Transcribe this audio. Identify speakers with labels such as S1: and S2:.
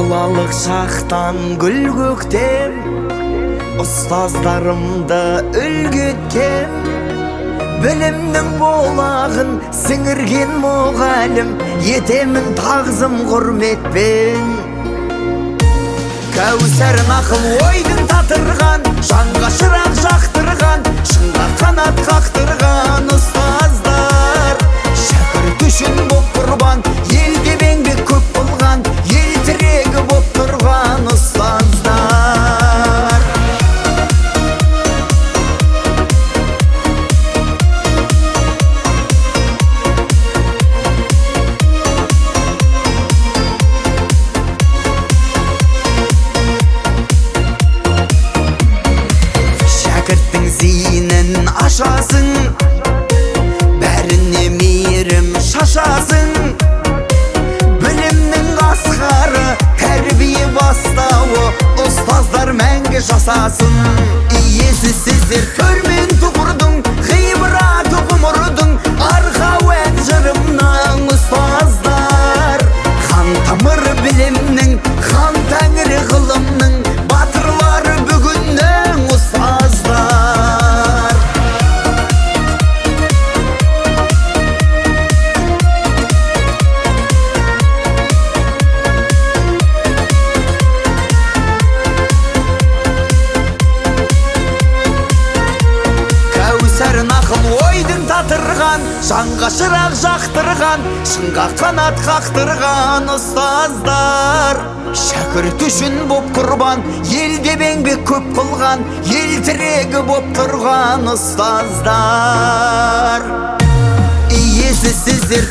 S1: Балалық шақтан гүл көктем, ұстаздарымды үлгі еткем. Білімнің болағын сіңірген мұғалім, етемін тағзым құрметпен. Кәусәрін ақыл ойдың татырған, жанға шырақ жақтырған, шыңға қанат қақтырған ұстаздар. Шәкірт үшін боп құрбан, ел деп еңбек көп қылған, ел тірегі боп тұрған ұстаздар. Шәкірттің зейінін ашасың, бәріне мейірім шашасың. Білімнің асқары, тәрбие бастауы, ұстаздар мәңгі жасасын. Иесі сіздер төрмен тұғырдың, ғибраты ғұмырдың, арқау ән жырымның ұстаздар. Хан тамыры білімнің, хан тәңірі ғылымның, батырлары бүгіннің ұстаздар. Кәусәрін ақыл ойдың татырған, жанға шырақ жақтырған, шыңға қанат қақтырған ұстаздар. Шәкірт үшін боп құрбан, ел деп еңбек көп қылған, ел тірегі боп тұрған ұстаздар. Иесі сіздер